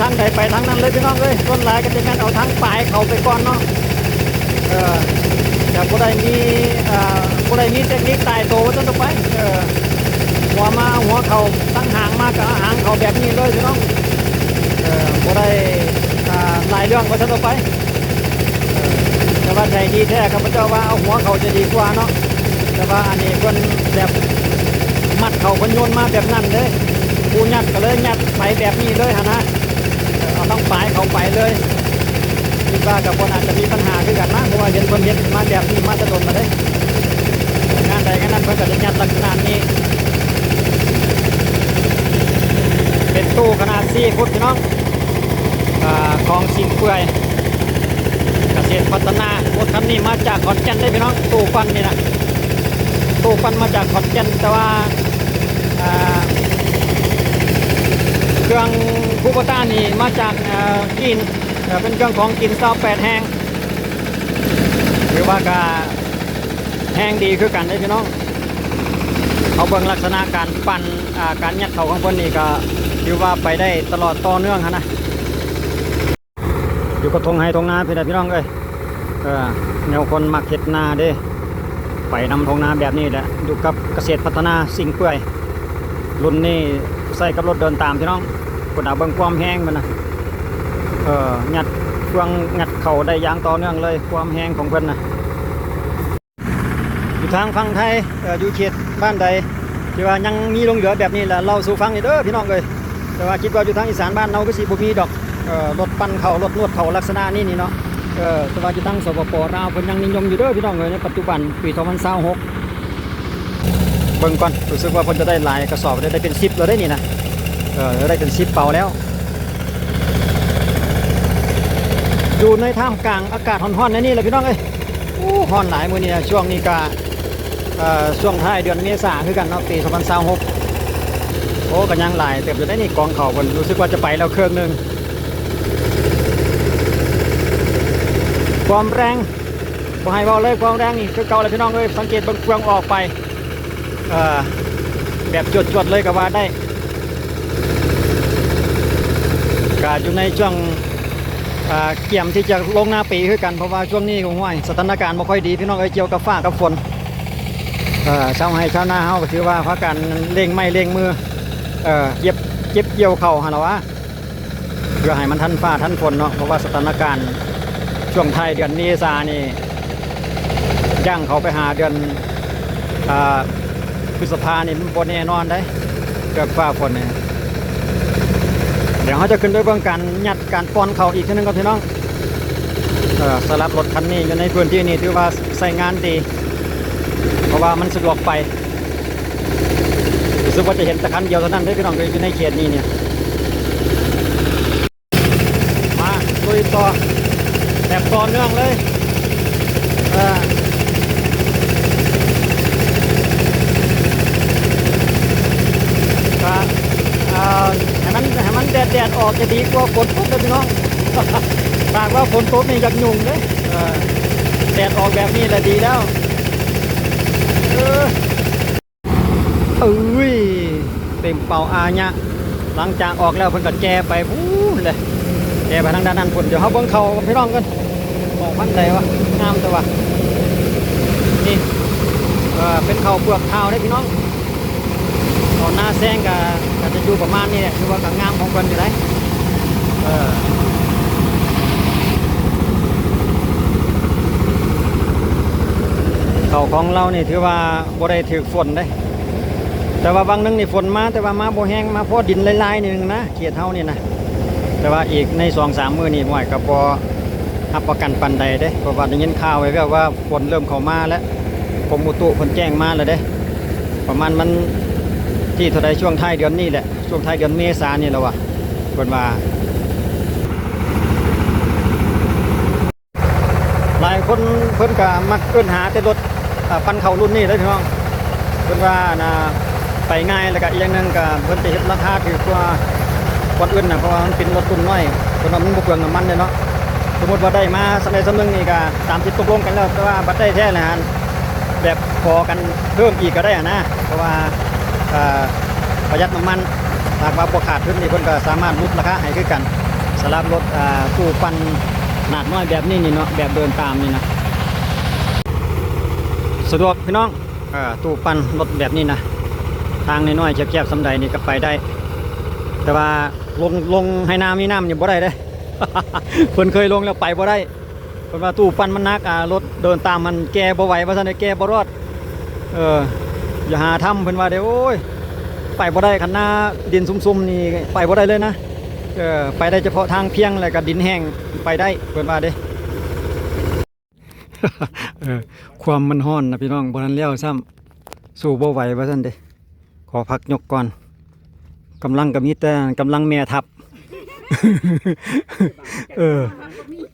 ທາງໃດໄປທາງນັ້ນເລີຍພີ່ນ້ອງເອີຍ. ສ່ວນຫຼາຍກໍຈະແມ່ນເອົາທາງປາຍເຂົ້າໄປກ່ອນເນາະ. ເອີ ແຕ່ບໍ່ໄດ້ມີ ເອີ ບໍ່ໄດ້ມີເຕັກນິກຕາຍໂຕວ່າຊັ້ນເຖາະໄປ. ເອີ ຫົວມາ ເອົາຫົວເຂົ້າ ຕັ້ງຫາງມາກໍເອົາຫາງເຂົ້າແບບນີ້ເລີຍພີ່ນ້ອງ. ເອີ ບໍ່ໄດ້ ອ່າ ຫຼາຍເລື່ອງວ່າຊັ້ນເຖາະໄປ. ເອີ ແຕ່ວ່າໃຈດີແທ້ ຂ້າພະເຈົ້າວ່າເອົາຫົວເຂົ້າຈະດີກວ່າເນາະ. ແຕ່ວ່າອັນນີ້ເພິ່ນແບບມັດເຂົ້າ ເພິ່ນໂຍນມາແບບນັ້ນເດ້. ຜູ້ຍັດກໍເລີຍຍັດໄປແບບນີ້ເລີຍຫັ້ນນະ. ເອີ ເອົາທັງປາຍເຂົ້າໄປເລີຍ. ຄິດວ່າກໍບໍ່ໜ້າຈະມີບັນຫາຄືກັນນະ ເພາະວ່າເຫັນເພິ່ນເຮັດມາແບບນີ້ມາແຕ່ດົນແລ້ວເດ້. ງານໃດງານນັ້ນເພິ່ນກໍຈະຍັດລັກສະນະນີ້. ເປັນຕູ້ຂະໜາດສີ່ຟຸດພີ່ນ້ອງ. ອ່າ ຂອງສິ້ນເປື່ອຍກະເສດພັດທະນາ. ລົດຄັນນີ້ມາຈາກຂອນແກ່ນເດ້ພີ່ນ້ອງ. ຕູ້ປັ່ນນີ້ນະ ຕູ້ປັ່ນມາຈາກຂອນແກ່ນ ແຕ່ວ່າ ອ່າ ເຄື່ອງຄູໂບຕ້ານີ້ມາຈາກ ອ່າ ຈີນ. ເອີ ເປັນເຄື່ອງຂອງຈີນ ຊາວແປດແຮງ ຖືວ່າກະແຮງດີຄືກັນເດ້ພີ່ນ້ອງ. ເຮົາເບິ່ງລັກສະນະການປັ່ນ ອ່າ ການຍັດເຂົ້າຂອງເພິ່ນນີ້ກະຖືວ່າໄປໄດ້ຕະຫຼອດຕໍ່ເນື່ອງຫັ້ນນະ. ຢູ່ກັບທົ່ງໄຮ່ທົ່ງນາພີ້ແຫຼະພີ່ນ້ອງເອີຍ. ເອີ ແນວຄົນມັກເຮັດນາເດ້ ໄປນຳທົ່ງນາແບບນີ້ແຫຼະ. ຢູ່ກັບກະເສດພັດທະນາ ສິ້ນເປື່ອຍ ລຸ້ນນີ້ໃຊ້ກັບລົດເດີນຕາມພີ່ນ້ອງ. ພຸ້ນນະ ເບິ່ງຄວາມແຮງມັນນະ. ເອີ ຍັດເຟືອງ ຍັດເຂົ້າໄດ້ຢ່າງຕໍ່ເນື່ອງເລີຍ ຄວາມແຮງຂອງເພິ່ນນະ. ຢູ່ທາງຝັ່ງໄທ ເອີ ຢູ່ເຂດບ້ານໃດທີ່ວ່າຍັງມີລົງເຫຼືອແບບນີ້ລະ ເລົ່າສູ່ຟັງແດ່ເດີພີ່ນ້ອງເອີຍ. ແຕ່ວ່າຄິດວ່າຢູ່ທາງອີສານບ້ານເຮົາຄືຊິບໍ່ມີດອກ ເອີ ລົດປັ່ນເຂົ້າ ລົດນວດເຂົ້າລັກສະນະນີ້ນີ້ເນາະ. ເອີ ແຕ່ວ່າຢູ່ທາງ ສປປ ລາວ ເພິ່ນຍັງນິຍົມຢູ່ເດີພີ່ນ້ອງເອີຍ. ໃນປັດຈຸບັນປີສອງພັນຊາວຫົກ ເບິ່ງກ່ອນ ຮູ້ສຶກວ່າເພິ່ນຈະໄດ້ຫຼາຍກະສອບເດ້ ໄດ້ເປັນສິບແລ້ວເດ້ນີ້ນະ. ເອີ ໄດ້ເປັນສິບເປົາແລ້ວ. ຢູ່ໃນທ່າມກາງອາກາດຮ້ອນໆ ແນວນີ້ແຫຼະພີ່ນ້ອງເອີຍ. ໂອ້ ຮ້ອນຫຼາຍມື້ນີ້ນະ. ຊ່ວງນີ້ກະ ເອີ ຊ່ວງທ້າຍເດືອນເມສາຄືກັນເນາະ ປີສອງພັນຊາວຫົກ. ໂອ້ ກະຍັງຫຼາຍເຕີບຢູ່ເດ້ນີ້ ກອງເຂົ້າເພິ່ນ ຮູ້ສຶກວ່າຈະໄປແລ້ວເຄິ່ງໜຶ່ງ. ຄວາມແຮງ ບໍ່ໃຫ້ເວົ້າເລີຍ ຄວາມແຮງນີ້ຄືເກົ່າແຫຼະພີ່ນ້ອງເອີຍ. ສັງເກດເບິ່ງເຟືອງອອກໄປ ເອີ ແບບຈວດໆເລີຍກໍວ່າໄດ້. ກະຢູ່ໃນຊ່ວງ ອ່າ ກຽມທີ່ຈະລົງນາປີຄືກັນ ເພາະວ່າຊ່ວງນີ້ ໂອ້ຍ ສະຖານະການບໍ່ຄ່ອຍດີພີ່ນ້ອງເອີຍ ກ່ຽວກັບຟ້າກັບຝົນ. ເອີ ຊາວໄຮ່ຊາວນາເຮົາກໍຖືວ່າພາກັນເລັ່ງໄມ້ເລັ່ງມື ເອີ ເກັບ ເກັບກ່ຽວເຂົ້າຫັ້ນລະຫວາ ເພື່ອໃຫ້ມັນທັນຟ້າທັນຝົນເນາະ. ເພາະວ່າສະຖານະການຊ່ວງທ້າຍເດືອນເມສານີ້ ຍ່າງເຂົ້າໄປຫາເດືອນ ອ່າ ພຶດສະພານີ້ມັນບໍ່ແນ່ນອນໃດ ເລື່ອງຟ້າຝົນນີ້. ດຽວເຮົາຈະຂຶ້ນໄປເບິ່ງການຍັດການປ່ອນເຂົ້າອີກເທື່ອໜຶ່ງກ່ອນພີ່ນ້ອງ. ເອີ ສຳລັບລົດຄັນນີ້ຢູ່ໃນພື້ນທີ່ນີ້ຖືວ່າໃຊ້ງານດີ ເພາະວ່າມັນສະດວກໄປ. ຮູ້ສຶກວ່າຈະເຫັນແຕ່ຄັນດຽວເທົ່ານັ້ນເດ້ພີ່ນ້ອງເອີຍ ຢູ່ໃນເຂດນີ້ນີ້. ມາລຸຍຕໍ່ແບບຕໍ່ເນື່ອງເລີຍ. ເອີ ກະ ເອີ ໃຫ້ມັນ ໃຫ້ມັນແດດໆອອກຈະດີກວ່າຝົນຕົກເດີພີ່ນ້ອງ. ຖ້າຫາກວ່າຝົນຕົກນີ້ຢາກຫຍຸ້ງເດ້. ເອີ ແດດອອກແບບນີ້ລະດີແລ້ວ. ເອີ ເອີຍ ເຕັມເປົາອາຍະ. ຫຼັງຈາກອອກແລ້ວເພິ່ນກໍແກ່ໄປພຸ້ນເດ້ ແກ່ໄປທາງດ້ານນັ້ນພຸ້ນ. ດຽວເຮົາເບິ່ງເຂົ້າກັບພີ່ນ້ອງກັນ ອອກພັນໃດວະ ງາມແຕ່ວ່າ. ນີ້ ເອີ ເປັນເຂົ້າເປືອກຂາວເດ້ພີ່ນ້ອງ. ເຂົ້ານາແຊງກໍ ກໍຈະຢູ່ປະມານນີ້ແຫຼະ ຖືວ່າກໍງາມຂອງເພິ່ນຢູ່ໃດ. ເອີ ເຂົ້າຂອງລາວນີ້ຖືວ່າບໍ່ໄດ້ຖືກຝົນເດ້ ແຕ່ວ່າຫວ່າງໜຶ່ງນີ້ຝົນມາ ແຕ່ວ່າມາບໍ່ແຮງ ມາພໍດິນລາຍໆໜຶ່ງນະ ເຂດເຮົານີ້ນະ. ແຕ່ວ່າອີກໃນສອງສາມມື້ນີ້ ຫ້ວຍ ກໍບໍ່ຮັບປະກັນປານໃດເດ້ ເພາະວ່າໄດ້ຍິນຂ່າວແວ່ວໆວ່າຝົນເລີ່ມເຂົ້າມາແລ້ວ ກົມອຸຕຸເພິ່ນແຈ້ງມາແລ້ວເດ້. ປະມານວັນທີເທົ່າໃດ ຊ່ວງທ້າຍເດືອນນີ້ແຫຼະ ຊ່ວງທ້າຍເດືອນເມສານີ້ແຫຼະວ່າ ເພິ່ນວ່າ. ຫຼາຍຄົນເພິ່ນກະມັກເອີ້ນຫາແຕ່ລົດ ເອີ ປັ່ນເຂົ້າລຸ້ນນີ້ເດ້ພີ່ນ້ອງ. ເພິ່ນວ່າ ອັນນ່າ ໄປງ່າຍ ແລ້ວກະອີກຢ່າງໜຶ່ງກະເພິ່ນຈະເຮັດລາຄາຖືກກວ່າຄົນອື່ນນະ ເພາະວ່າມັນເປັນລົດຕຸ່ມນ້ອຍ ເພິ່ນວ່າມັນບໍ່ເປືອງນ້ຳມັນເດ້ເນາະ. ສົມມຸດວ່າໄດ້ມາສ່ຳໃດສ່ຳໜຶ່ງນີ້ກະຕາມທີ່ຕົກລົງກັນແລ້ວ ແຕ່ວ່າບັດໄດ້ແທ້ແລ້ວຫັ້ນ ແບບຂໍກັນເພີ່ມອີກກໍໄດ້ຫັ້ນນະ ເພາະວ່າ ເອີ ປະຢັດນ້ຳມັນ. ຫາກວ່າບໍ່ຂາດທຶນນີ້ ເພິ່ນກໍສາມາດຫຼຸດລາຄາໃຫ້ຄືກັນ. ສຳລັບລົດ ອ່າ ຕູ້ປັ່ນຂະໜາດນ້ອຍແບບນີ້ນີ້ເນາະ ແບບເດີນຕາມນີ້ນະ ສະດວກພີ່ນ້ອງ. ອ່າ ຕູ້ປັ່ນລົດແບບນີ້ນະ ທາງນ້ອຍໆ ແຄບໆ ສ່ຳໃດນີ້ກໍໄປໄດ້ ແຕ່ວ່າລົງ ລົງໄຮ່ນາມີນ້ຳນີ້ບໍ່ໄດ້ເດ້ ເພິ່ນເຄີຍລົງແລ້ວໄປບໍ່ໄດ້. ເພິ່ນວ່າຕູ້ປັ່ນມັນໜັກ ອ່າ ລົດເດີນຕາມມັນແກ່ບໍ່ໄຫວວ່າຊັ້ນເດ້ ແກ່ບໍ່ລອດ. ເອີ ຢ່າຫາທຳ ເພິ່ນວ່າເດ້. ໂອ້ຍ ໄປບໍ່ໄດ້ ຄັນໜ້າດິນຊຸ່ມໆ ນີ້ໄປບໍ່ໄດ້ເລີຍນະ. ເອີ ໄປໄດ້ສະເພາະທາງພຽງ ແລ້ວກໍດິນແຫ້ງໄປໄດ້ ເພິ່ນວ່າເດ້. ເອີ ຄວາມມັນຮ້ອນນະພີ່ນ້ອງ ບໍ່ທັນແລ້ວຊ້ຳ ສູ້ບໍ່ໄຫວວ່າຊັ້ນເດ້. ຂໍພັກຍົກກ່ອນ ກຳລັງກໍມີແຕ່ກຳລັງແມ່ທັບ. ເອີ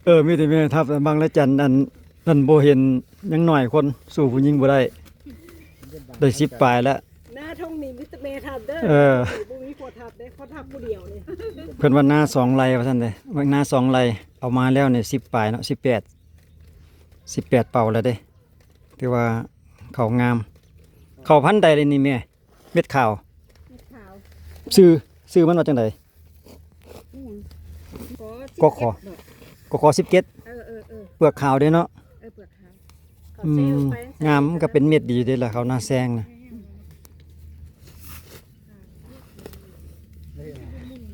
ເອີ ມີແຕ່ແມ່ທັບ ບາງລະຈັນ ອັນນັ້ນບໍ່ເຫັນ ຍັງໜ້ອຍຄົນ ສູ້ຜູ້ຍິງບໍ່ໄດ້ ໄດ້ສິບປາຍແລ້ວ. ໜ້າທົ່ງນີ້ມີແຕ່ແມ່ທັບເດີ ເອີ ບໍ່ມີພໍ່ທັບເດ້ ພໍ່ທັບຜູ້ດຽວນີ້. ເພິ່ນວ່ານາສອງໄຮ່ວ່າຊັ້ນເດ້ ນາສອງໄຮ່ ເອົາມາແລ້ວນີ້ສິບປາຍເນາະ ສິບແປດ ສິບແປດເປົາແລ້ວເດ້. ຖືວ່າເຂົ້າງາມ. ເຂົ້າພັນໃດລະນີ້ແມ່? ເມັດຂາວ ເມັດຂາວ. ຊື່ ຊື່ມັນວ່າຈັ່ງໃດ? ອືມ ກຂ ກຂ ສິບເຈັດ ເອີ ເອີ ເອີ ເປືອກຂາວເດ້ເນາະ. ເອີ ເປືອກຂາວ. ອືມ ງາມ ມັນກໍເປັນເມັດດີເດ້ລະ ເຂົ້ານາແຊງນະ.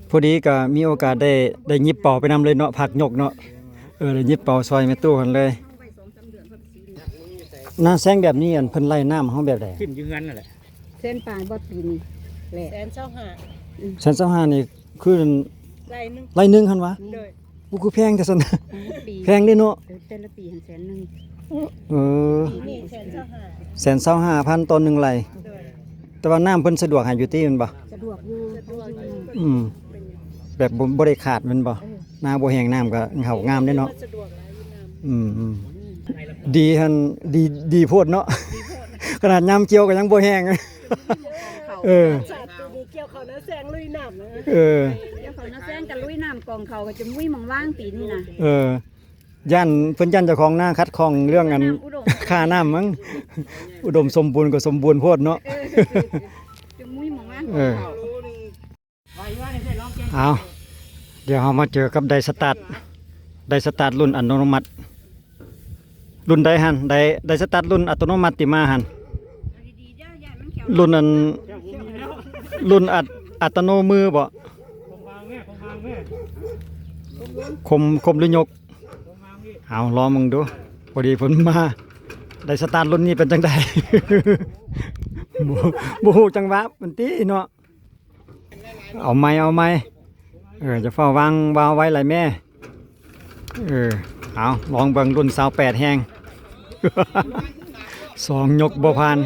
ພໍດີກໍມີໂອກາດໄດ້ ໄດ້ຫຍິບເປົາໄປນຳເລີຍເນາະ ພັກຍົກເນາະ. ເອີ ໄດ້ຫຍິບເປົາຊ່ອຍແມ່ຕູ້ຫັ້ນເລີຍ. ນາແຊງແບບນີ້ ອັນ ເພິ່ນໄລ່ນ້ຳເຮົາແບບໃດ? ຂຶ້ນຢູ່ເຮືອນນັ້ນແຫຼະ. ແສນປາຍບໍ່ປີນີ້ແຫຼະ ແສນຊາວຫ້າ. ອືມ ແສນຊາວຫ້ານີ້ຄືໄລ່ໜຶ່ງ ໄລ່ໜຶ່ງຫັ້ນຫວາ? ໂດຍ. ໂອ້ ຄືແພງແທ້ຊັ້ນ. ແພງເດ້ເນາະ. ເອີ ແຕ່ລະປີຫັ້ນແສນໜຶ່ງ. ເອີ ປີນີ້ແສນຊາວຫ້າ ແສນຊາວຫ້າພັນຕໍ່ໜຶ່ງໄລ່. ໂດຍ. ແຕ່ວ່ານ້ຳເພິ່ນສະດວກໃຫ້ຢູ່ຕິແມ່ນບໍ່? ສະດວກຢູ່. ອືມ ແບບບໍ່ ບໍ່ໄດ້ຂາດແມ່ນບໍ່? ເອີ ນາບໍ່ແຫ້ງນ້ຳກໍເຂົ້າງາມເດ້ເນາະ. ສະດວກຫຼາຍຢູ່ນ້ຳ. ອືມ ອືມ ດີຫັ້ນ ດີ ດີໂພດເນາະ. ຂະໜາດຍາມກ່ຽວກໍຍັງບໍ່ແຫ້ງ. ເອີ ເອີ ເອີ ກ່ຽວເຂົ້ານາແຊງລຸຍນ້ຳນະ. ເອີ ກ່ຽວເຂົ້ານາແຊງກໍລຸຍນ້ຳ ກ່ອງເຂົ້າກໍຈະບໍ່ມີໝ່ອງວາງປີນີ້ນະ. ເອີ ຢ້ານ ເພິ່ນຢ້ານເຈົ້າຂອງນາຂັດຂ້ອງເລື່ອງອັນ ຄ່ານ້ຳມັ້ງ. ອຸດົມສົມບູນກໍສົມບູນໂພດເນາະ. ເອີ ຈະບໍ່ມີໝ່ອງວາງ ເອີ ເອົາ ດຽວເຮົາມາເຈີກັບໄດສະຕາດ ໄດສະຕາດລຸ້ນອັດຕະໂນມັດ. ລຸ້ນໃດຫັ້ນ? ໄດ ໄດສະຕາດລຸ້ນອັດຕະໂນມັດຕິມາຫັ້ນ. ລຸ້ນອັນ ລຸ້ນອັດ ອັດຕະໂນມືບໍ? ຄົມ ຄົມຫຼືຍົກ? ເອົາ ລອງເບິ່ງດູ. ພໍດີເພິ່ນມາ ໄດສະຕາດລຸ້ນນີ້ເປັນຈັ່ງໃດ? ບໍ່ ບໍ່ຮູ້ຈັງຫວະມັນຕິເນາະ. ເອົາໃໝ່ ເອົາໃໝ່. ເອີ ຈະຟ້າວວາງວາວໄວ້ຫຼາຍແມ່. ເອີ ເອົາ ລອງເບິ່ງລຸ້ນຊາວແປດແຮງ ສອງຍົກບໍ່ຜ່ານ.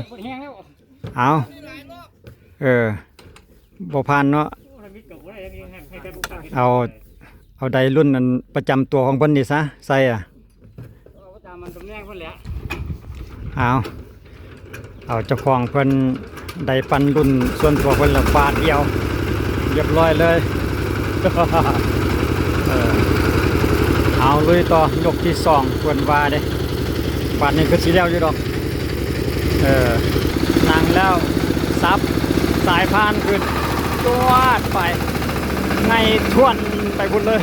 ເອົາ ເອີ ບໍ່ຜ່ານເນາະ. ເອົາ ເອົາໄດລຸ້ນອັນປະຈຳຕົວຂອງເພິ່ນນີ້ຊະ ໃສ່ອະ. ເອົາຕາມມັນຕຳແໜ່ງພຸ້ນແຫຼະ. ເອົາ ເອົາເຈົ້າຂອງເພິ່ນໄດ້ປັ່ນລຸ້ນສ່ວນຕົວເພິ່ນລະບາດດຽວ ຮຽບຮ້ອຍເລີຍ. ເອີ ເອົາລຸຍຕໍ່ ຍົກທີສອງ ເພິ່ນວ່າເດ້. ບາດນີ້ຄືຊິແລ້ວຢູ່ດອກ. ເອີ ນັ່ງແລ້ວສັບສາຍພານຂຶ້ນ ຈວດໄປ ໄຫງ່ຖ້ວນໄປພຸ້ນເລີຍ.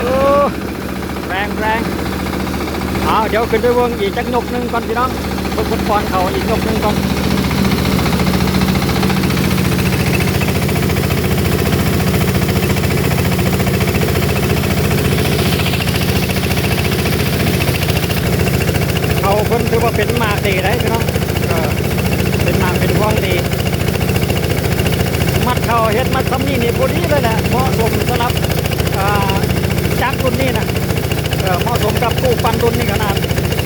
ໂອ້ ແຮງໆ. ເອົາ ດຽວຂຶ້ນໄປເບິ່ງອີກຈັກຍົກໜຶ່ງກ່ອນພີ່ນ້ອງ ເບິ່ງເພິ່ນປ້ອນເຂົ້າອີກຍົກໜຶ່ງກ່ອນ. ເຂົ້າເພິ່ນຖືວ່າເປັນໝາກດີໄດ໋ພີ່ນ້ອງ. ເອີ ເປັນໝາກເປັນພວງດີ. ມັດເຂົ້າເຮັດມັດຊ່ຳນີ້ນີ້ພໍດີເລີຍແຫຼະ ເໝາະສົມສຳລັບ ອ່າ ຈັກລຸ້ນນີ້ນະ. ເອີ ເໝາະສົມກັບຕູ້ປັ່ນລຸ້ນນີ້ຂະໜາດ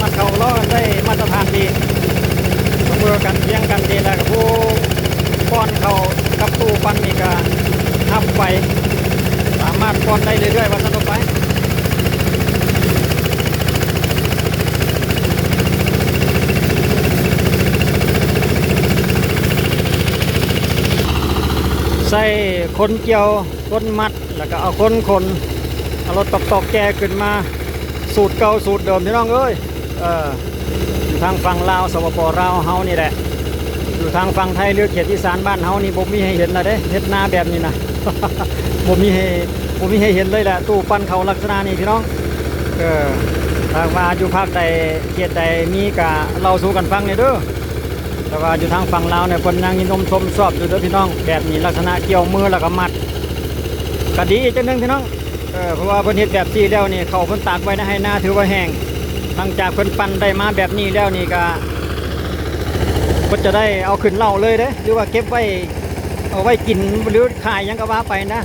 ມັດເຂົ້າລອໄດ້ມາດຕະຖານດີ ສະເໝີກັນ ພຽງກັນດີ ແລ້ວກໍຜູ້ປ້ອນເຂົ້າກັບຕູ້ປັ່ນນີ້ກໍຮັບໄວ ສາມາດປ້ອນໄດ້ເລື້ອຍໆ ວ່າຊັ້ນເຖາະໄປ. ໃຊ້ຄົນກ່ຽວ ຄົນມັດ ແລ້ວກໍເອົາຄົນຂົນ ເອົາລົດຕອກໆແກ່ຂຶ້ນມາ ສູດເກົ່າສູດເດີມພີ່ນ້ອງເອີຍ. ເອີ ຢູ່ທາງຝັ່ງລາວ ສປປ ລາວເຮົານີ້ແຫຼະ ຢູ່ທາງຝັ່ງໄທ ຫຼື ເຂດອີສານບ້ານເຮົານີ້ ບໍ່ມີໃຫ້ເຫັນລະເດ້ ເຮັດນາແບບນີ້ນະ. ບໍ່ມີໃຫ້ ບໍ່ມີໃຫ້ເຫັນເລີຍແຫຼະ ຕູ້ປັ່ນເຂົ້າລັກສະນະນີ້ພີ່ນ້ອງ. ເອີ ຖ້າວ່າຢູ່ພາກໃດເຂດໃດມີກະເລົ່າສູ່ກັນຟັງແດ່ເດີ. ແຕ່ວ່າຢູ່ທາງຝັ່ງລາວນີ້ເພິ່ນຍັງນິຍົມຊົມຊອບຢູ່ເດີພີ່ນ້ອງ. ແບບນີ້ລັກສະນະກ່ຽວມືແລ້ວກໍມັດ ກໍດີອີກຈັ່ງໜຶ່ງພີ່ນ້ອງ. ເອີ ເພາະວ່າເພິ່ນເຮັດແບບຊີ້ແລ້ວນີ້ ເຂົ້າເພິ່ນຕາກໄວ້ໃນໄຮ່ນາຖືວ່າແຫ້ງ. ຫຼັງຈາກເພິ່ນປັ່ນໄດ້ມາແບບນີ້ແລ້ວນີ້ກະ ເພິ່ນຈະໄດ້ເອົາຂຶ້ນເລົ້າເລີຍເດ້ ຫຼືວ່າເກັບໄວ້ ເອົາໄວ້ກິນ ຫຼືຂາຍຫຍັງກໍວ່າໄປນະ.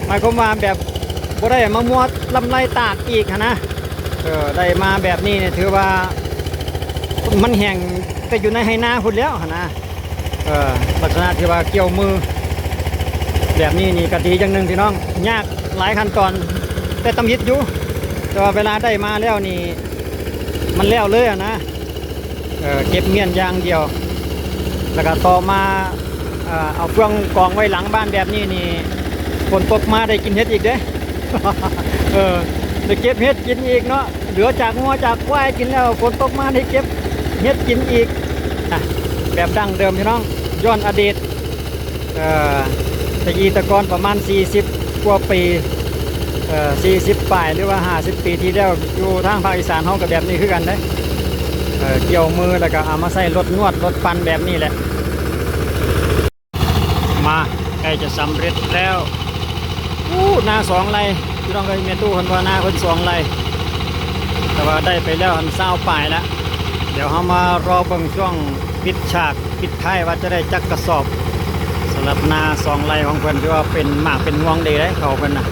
ໝາຍຄວາມວ່າແບບບໍ່ໄດ້ມາມົວລຳໄລຕາກອີກຫັ້ນນະ. ເອີ ໄດ້ມາແບບນີ້ນີ້ຖືວ່າມັນແຫ້ງແຕ່ຢູ່ໃນໄຮ່ນາພຸ້ນແລ້ວຫັ້ນນະ. ເອີ ລັກສະນະທີ່ວ່າກ່ຽວມືແບບນີ້ນີ້ກໍດີຢ່າງໜຶ່ງພີ່ນ້ອງ. ຍາກຫຼາຍຂັ້ນຕອນ ແຕ່ຕຳອິດຢູ່ ແຕ່ວ່າເວລາໄດ້ມາແລ້ວນີ້ ມັນແລ້ວເລີຍຫັ້ນນະ. ເອີ ເກັບມ້ຽນຢ່າງດຽວ ແລ້ວກໍຕໍ່ມາ ເອີ ເອົາເຟືອງກອງໄວ້ຫຼັງບ້ານແບບນີ້ນີ້ ຝົນຕົກມາໄດ້ກິນເຫັດອີກເດ້. ເອີ ໄດ້ເກັບເຫັດກິນອີກເນາະ. ເຫຼືອຈາກງົວຈາກຄວາຍກິນແລ້ວ ຝົນຕົກມາໄດ້ເກັບເຫັດກິນອີກ. ອ່ະ ແບບດັ້ງເດີມພີ່ນ້ອງ ຍ້ອນອະດີດ. ເອີ ແຕ່ກີ້ແຕ່ກ່ອນປະມານສີ່ສິບກວ່າປີ ເອີ ສີ່ສິບປາຍ ຫຼືວ່າຫ້າສິບປີທີ່ແລ້ວ ຢູ່ທາງພາກອີສານເຮົາກໍແບບນີ້ຄືກັນເດ້. ເອີ ກ່ຽວມື ແລ້ວກໍເອົາມາໃສ່ລົດນວດລົດປັ່ນແບບນີ້ແຫຼະ. ມາ ໃກ້ຈະສຳເລັດແລ້ວ. ອູ້ ນາສອງໄຮ່ພີ່ນ້ອງເອີຍ. ແມ່ຕູ້ເພິ່ນວ່ານາເພິ່ນສອງໄຮ່ ແຕ່ວ່າໄດ້ໄປແລ້ວຫັ້ນຊາວປາຍລະ. ດຽວເຮົາມາລໍເບິ່ງຊ່ວງປິດສາກປິດທ້າຍວ່າຈະໄດ້ຈັກກະສອບ. ສຳລັບນາສອງໄຮ່ຂອງເພິ່ນ ຖືວ່າເປັນໝາກເປັນຮວງດີເດ້ ເຂົ້າເພິ່ນນະ.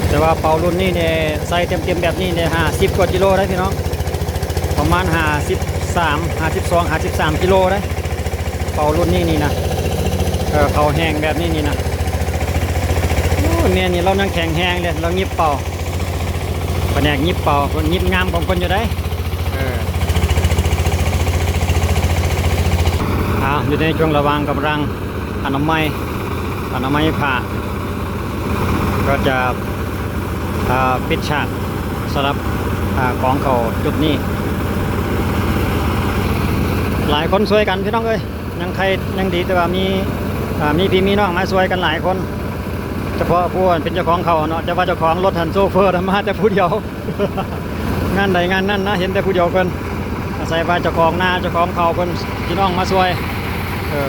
ແຕ່ວ່າເປົາລຸ້ນນີ້ນີ້ ໃສ່ເຕັມໆແບບນີ້ນີ້ ຫ້າສິບກວ່າກິໂລໄດ໋ພີ່ນ້ອງ ປະມານຫ້າສິບສາມ ຫ້າສິບສອງ ຫ້າສິບສາມກິໂລໄດ໋ ເປົາລຸ້ນນີ້ນີ້ນະ. ເອີ ເຂົາແຫ້ງແບບນີ້ນີ້ນະ. ໂອ້ ແມ່ນີ້ລາວຍັງແຂງແຮງເດ້ ລາວຫຍິບເປົາ ພະແນກຫຍິບເປົາ ເພິ່ນຫຍິບງາມຂອງເພິ່ນຢູ່ໃດ໋. ເອີ ອ້າວ ຢູ່ໃນຊ່ວງລະຫວ່າງກຳລັງ ອະນາໄມ ອະນາໄມຜ້າ ກໍຈະ ອ່າ ປິດສາກສຳລັບ ອ່າ ກອງເຂົ້າຈຸດນີ້. ຫຼາຍຄົນຊ່ວຍກັນພີ່ນ້ອງເອີຍ ຍັງໄຄ ຍັງດີແຕ່ວ່າມີ ອ່າ ມີພີ່ມີນ້ອງມາຊ່ວຍກັນຫຼາຍຄົນ ສະເພາະຜູ້ເປັນເຈົ້າຂອງເຂົ້າເນາະ. ແຕ່ວ່າເຈົ້າຂອງລົດຫັ້ນ ໂຊເຟີຫັ້ນມາແຕ່ຜູ້ດຽວ. ງານໃດງານນັ້ນນະ ເຫັນແຕ່ຜູ້ດຽວເພິ່ນ ອາໄສວ່າເຈົ້າຂອງນາ ເຈົ້າຂອງເຂົ້າເພິ່ນ ພີ່ນ້ອງມາຊ່ວຍ. ເອີ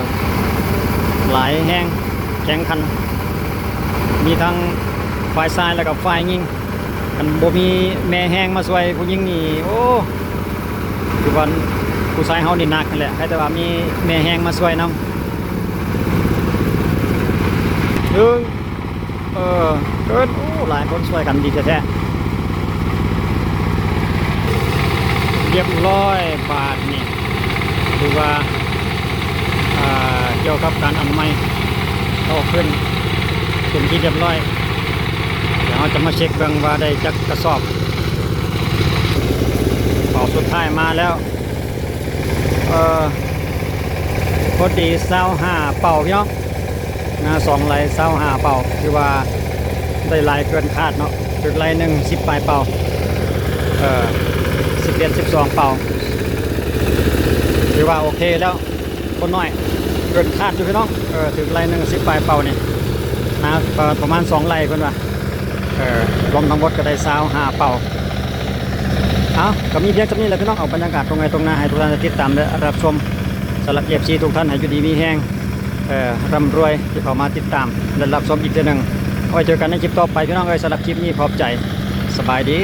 ຫຼາຍແຮງແຂ່ງຂັນ ມີທັງຝ່າຍຊາຍ ແລ້ວກໍຝ່າຍຍິງ. ຄັນບໍ່ມີແມ່ແຮງມາຊ່ວຍຜູ້ຍິງນີ້ ໂອ້ ຄືວ່າຜູ້ຊາຍເຮົານີ້ໜັກຫັ້ນແຫຼະ. ໃຄແຕ່ວ່າມີແມ່ແຮງມາຊ່ວຍນຳ. ເອີ ເອີ ເອີ້ນ ໂອ້ ຫຼາຍຄົນຊ່ວຍກັນດີແທ້ໆ. ຮຽບຮ້ອຍບາດນີ້ ຖືວ່າ ອ່າ ກ່ຽວກັບການອະນາໄມ ເຂົ້າຂຶ້ນເປັນທີ່ຮຽບຮ້ອຍ. ດຽວເຮົາຈະມາເຊັກເບິ່ງວ່າໄດ້ຈັກກະສອບ. ເປົາສຸດທ້າຍມາແລ້ວ. ເອີ ພໍດີຊາວຫ້າເປົາພີ່ນ້ອງ ນາສອງໄຮ່ຊາວຫ້າເປົາ ຖືວ່າໄດ້ຫຼາຍເກີນຄາດເນາະ. ຖືກໄຮ່ໜຶ່ງສິບປາຍເປົາ ເອີ ສິບເອັດ ສິບສອງເປົາ ຖືວ່າໂອເຄແລ້ວ ບໍ່ນ້ອຍ ເກີນຄາດຢູ່ພີ່ນ້ອງ. ເອີ ຖືກໄຮ່ໜຶ່ງສິບປາຍເປົານີ້ ນາປະ ປະມານສອງໄຮ່ເພິ່ນວ່າ. ເອີ ລວມທັງໝົດກໍໄດ້ຊາວຫ້າເປົາ. ເອົາ ກໍມີພຽງສ່ຳນີ້ແຫຼະພີ່ນ້ອງ ເອົາບັນຍາກາດທົ່ງໄຮ່ທົ່ງນາໃຫ້ທຸກທ່ານໄດ້ຕິດຕາມ ແລະ ຮັບຊົມ. ສຳລັບເອັຟຊີທຸກທ່ານ ໃຫ້ຢູ່ດີມີແຮງ ເອີ ຮ່ຳລວຍທີ່ເຂົ້າມາຕິດຕາມ ແລະ ຮັບຊົມອີກເທື່ອໜຶ່ງ. ໄວ້ເຈີກັນໃນຄລິບຕໍ່ໄປພີ່ນ້ອງເອີຍ. ສຳລັບຄລິບນີ້ຂອບໃຈ ສະບາຍດີ.